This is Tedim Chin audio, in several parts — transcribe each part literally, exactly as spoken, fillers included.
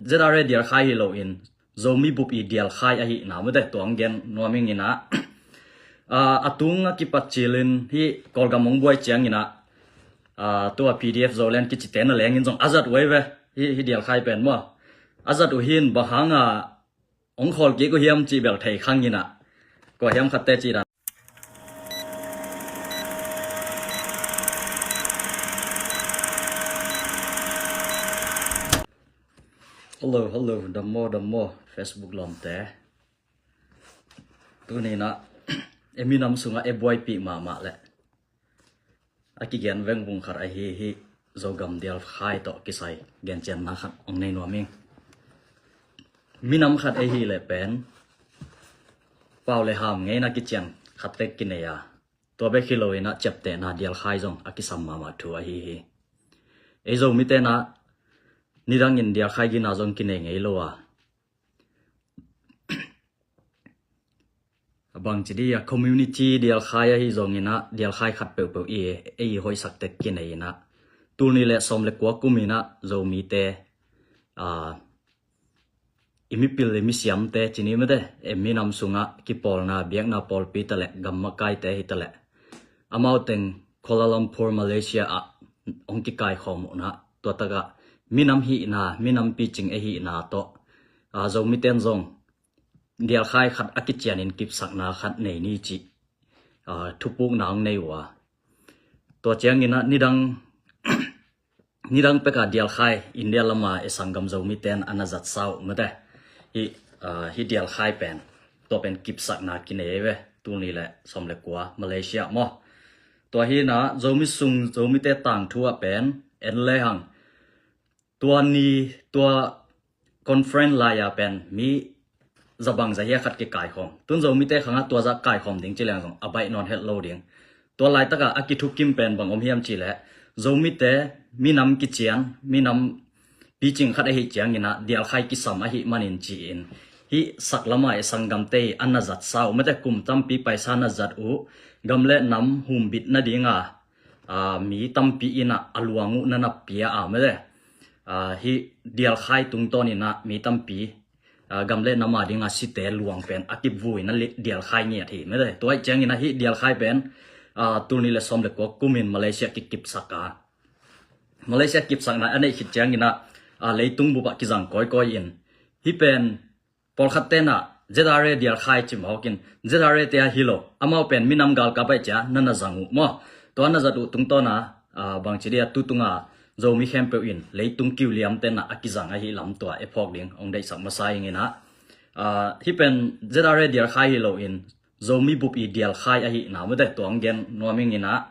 Z R A dialkhai hi lo in Zomi bup i dialkhai ahihna mate tua hong gen nuam ing in ah, a, a tung a kipat cilin hih Kawlgam hong buai ciangin ah, a, tua P D F Zoland kicite na lengin zong a zat uh ei ve. Hih, hih dialkhai pen maw, a zat uh hin bang hanga hong khawl kik uh hiam cih bel thei khang in ah, kua hiam khatte cih dan. Hello, hello, dam maw, dam maw, Facebook lawmte. Tuni in ah e minam sungah e buaipih mahmah leh a kigen vengvung khat ahi hih Zogam dialkhai tawh kisai gencianna khat hong nei nuam ing. Minam khat ei hi leh pen pau le ham ngeina kician khat tek kinei a, tua bek hi lo in ah ciaptehna dialkhai zong a kisam mahmah thu ahi hi. Ei Zomite in ah nidangin dialkhai gina zong kinei ngei lo a, a bangci dih a community dialkhai ahi zongin ah dialkhai khat peuhpeuh i, ei i hoihsak tek kinei in ah, tul nih le sawm le kua kum in ah Zomite, a, i mipil i misiamte cini mate, e minam sungah kipawlna biakna pawlpi ta leh gam makaite hi ta leh, amau teng Kuala Lumpur, Malaysia ah hong kikaikhawm uh in ah, tua takah minam hihna, minam picing ei hihna tawh, a, Zomite in zong dialkhai khat a kicianin kipsakna khat nei ni cih, a, thupukna hong nei uh a. Tua ciangin ah nidang, nidang peka dialkhai India lama e sanggam Zomite in a na zatsa uh mate. Hih, a, hih dialkhai pen, tua pen kipsakna kinei ei ve. Tul nih le sawm le kua Malaysia maw. Tua hi in ah Zomi sung Zomite tangthu ah pen en lehang, tua ni, tua conference lai-a pen mi zabang zahia khat kikaikhawm. Tun Zomite khangah tua zah kaikhawm ding ci leng zong a baih nawn het lo ding. Tua laitakah a kithukim pen bang om hiam cih leh, Zomite minam kician, minam picing khat ahih ciangin ah dialkhai kisam ahih manin ci-in, hih saklama e sanggamte i a na zatsa uh mate, kum tampi paisa na zat uh, gam le nam humbit nadinga, a, mi tampi in ah a luang uh na na pia a mate. A, hih dialkhai tungtawnin ah mi tampi, a, gam le nam a dinga site luang pen a kipvui na li-, dialkhai ngiat hi mate. Tua ahih ciangin ah hih dialkhai pen, a, tul nih le sawm le kua kumin Malaysia kikipsak a, Malaysia kipsakna a neih khit ciangin ah, a, leitung bupah kizang kawikawi in, hih pen pawlkhat ten ah Z R A dialkhai ci mawk in, Z R A te a hi lo, amau pen minam galkap ahih cia na na zang uh maw. Tua na zat uh tungtawn a, a, bangci dih a, tu tunga Zomi khempeuh in leitung kiuliam ten ah a kizang ahih lam tua e phawk ding hong deihsak masa ing in ah, a, hih pen Z R A dialkhai hi lo in Zomi bup i dialkhai ahihna mate tua hong gen nuam ing in ah,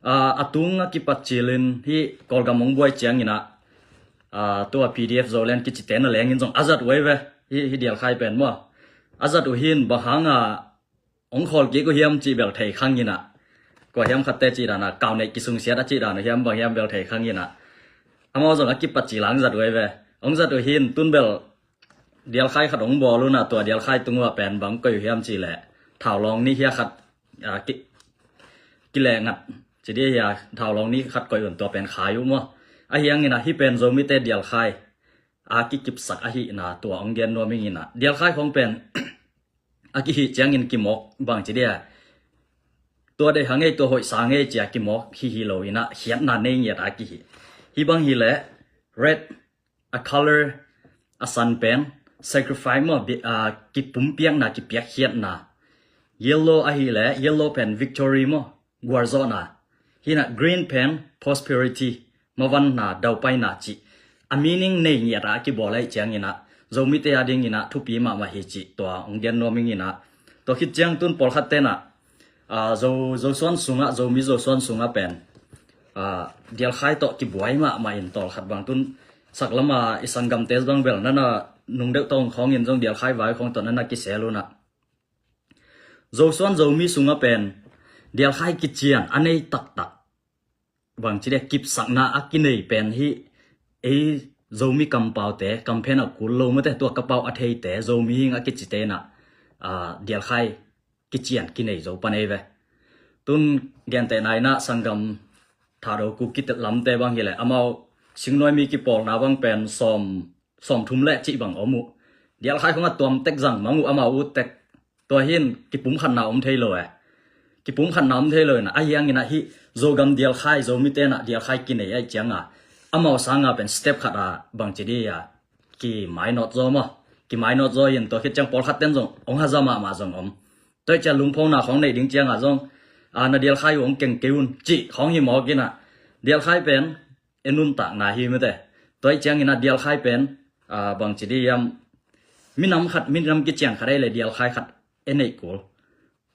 a, a tung a kipat cilin hih Kawlgam hong buai ciangin ah, a, tua P D F Zoland kicite na lengin zong a zat uh ei ve. Hih, hih dialkhai pen maw, a zat uh hin bang hanga hong khawl kik uh hiam cih bel thei khang in ah, kua hiam khatte cih dan a, kau neih kisungsiat a cih dan uh hiam bang hiam bel thei khang in ah, amau zong a kipat cil a hong zat uh ei ve. Hong zat uh hin tun bel dialkhai khat hong bawl un ah, tua dialkhai tung uh a pen bang koih uh hiam cih leh, thaulawng nih hiah khat, a, ki, kileh ngat ci dih hia, thaulawng nih khat koih un, tua pen khai uh maw. Ahi hangin ah hih pen Zomite dialkhai a kikipsak ahihna tua hong gen nuam ing in ah, dialkhai khawng pen a kihih ciangin kimawk bangci dih a, tua deih hang ei, tua hoih sa ngei cia kimawk hi hi lo in ah, khiatna nei ngiat a kihih. Hih bang hi leh red a color, a san pen sacrifice maw, bi-, a, kipumpiakna, kipiakkhiatna. Yellow ahih leh, yellow pen victory maw, gualzawhna. Hi in ah green pen prosperity, mavanna, daupaina cih a meaning nei ngiat a kibawl ahih ciangin ah, Zomite a dingin ah thupi mahmah hi cih tua hong gen nuam ing in ah. Tua khit ciang tun pawlkhat ten ah, a, Zo, Zosuan sungah, Zomi Zosuan sungah pen, a, dialkhai tawh kibuai mahmah in, tawlkhat bang tun saklama i sanggamte bang bel na na nungdeuh tawh khawngin zong dialkhai vai khawng tawh na na kisel un ah, Zosuan Zomi sungah pen dialkhai kician a nei taktak, bangci dih a, kipsakna a kinei pen hih ei Zomi kampaute, kamphen a kul lo mate, tua kapau a theite, Zomi hing a kicite in ah, a, dialkhai kician kinei zo pan ei ve. Tun gentehna in ah sanggam Thado Kuki lamte bang hi leh, amau Singnuai mi kipawlna bang pen sawm, sawmthum le cih bang om uh. Dialkhai khong a tuam tek zang mang uh, amau ut tek. Tua hin kipumkhatna om thei lo eh. Kipumkhatna om thei lo inah, ahi hangin ah hih Zogam dialkhai, Zomite inah dialkhai kinei ahih cianga amau sanga pen step khat a bangci dih a kimainawt zaw maw. Kimainawt zaw in tua khit ciang pawlkhat ten zong hong haza mahmah zong om. Tua ahih ciang lungphona khong neih ding cianga zong, a, na dialkhai uh hong keng kei un cih khong hi mawk inah, dialkhai pen e nuntakna hi mite. Tua ahih ciangin ah dialkhai pen, a, bangci dih hiam, minam khat, minam kician khat ahih leh dialkhai khat e neih kul.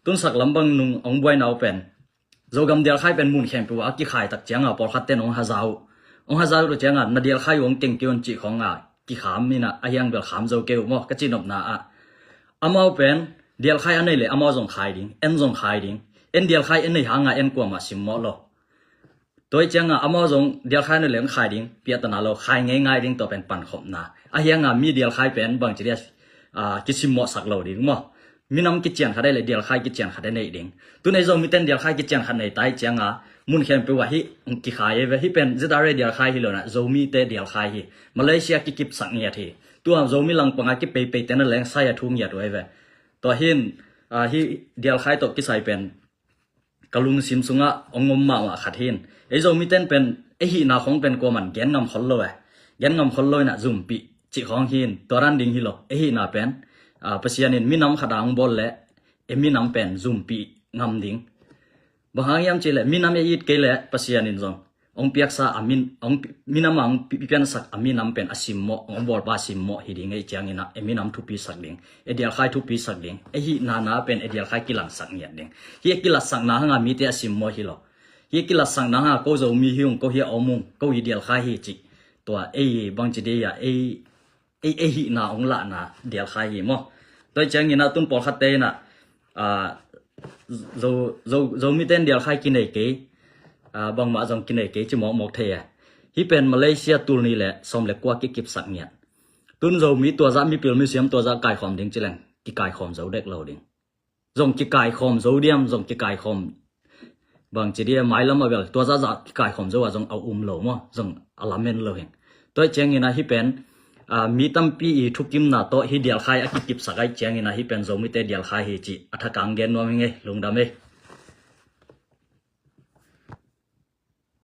Tunsak lam bang nung hong buaina uh pen, Zogam dialkhai pen mun khempeuh ah a kikhai tak cianga pawlkhat ten hong haza uh. Hong haza uh cianga na dialkhai uh hong keng kei un cih khong a kikham inah, ahi hang bel kham zo kei uh maw, ka cihnopna ah. Amau pen dialkhai a nei leh amau zong khai ding, en zong khai ding. En dialkhai en nei hanga en kuamah simmawh lo. Tua ahih cianga amau zong dialkhai a nei leh en khai ding, piahtana lo, khai ngeingai ding, tua pen pankhopna. Ahi hanga mi dialkhai pen bangci dih a, a, kisimmawhsak lo ding maw. Minam kician khat ahih leh dialkhai kician khat e neih ding. Tun ei Zomite in dialkhai kician khat nei ta ahih cianga mun khempeuh ah hih hong kikhai ei ve. Hih pen Z R A dialkhai hi lo inah, Zomite dialkhai hi. Malaysia kikipsak ngiat hi. Tua Zomi langpanga kipeipei tena leng sai a thu ngiat uh ei ve. Tua hin, a, hih dialkhai tawh kisai pen ka lungsim sungah hong om mahmah khat hin. Ei Zomite in pen e hihna khong pen kuaman gen ngam khol lo eh. Gen ngam khol lo inah zumpih cih khong hin, tua dan ding hi lo. E hihna pen, a, Pasian in minam khat a hong bawl leh e minam pen zumpih ngam ding. Bang hang hiam cih leh minam e it kei leh Pasian in zong hong piaksa a min, hong pi-, minam a hong pi-, piansak a minam pen a simmawh, hong bawlpa a simmawh hi ding ahih ciangin ah e minam thupisak ding, e dialkhai thupisak ding, e hihna na pen e dialkhai kilangsak ngiat ding. Hih e kilatsakna hanga mite a simmawh hi lo. Hih e kilatsakna hanga ko Zomi hi ung, ko hi a om ung, ko hi dialkhai hi cih, tua ei bangci dih a, ei ei, ei hihna hong lahna dialkhai hi maw. Tua ahih ciangin ah tun pawlkhatte inah, a, Zo, Zo, Zomite in dialkhai kinei kei, a, bangmah zong kinei kei ci mawkmawk thei e. Hih pen Malaysia tul nih le sawm le kua kikipsak ngiat. Tun Zomi tua zah mipil misiam tua zah kaikhawm ding ci leng kikaikhawm zo dek lo ding. Zong kikaikhawm zo diam, zong kikaikhawm bangci dih a, mailam a bel tua zahzah kikaikhawm zo a zong a um lo maw, zong a lamen lo hi. Tua ahih ciangin ah hih pen, a, mi tampi i thukimna tawh hih dialkhai a kikipsak ahih ciangin ah hih pen Zomite dialkhai hi cih a thakang gen nuam hi ngei, lungdam ei.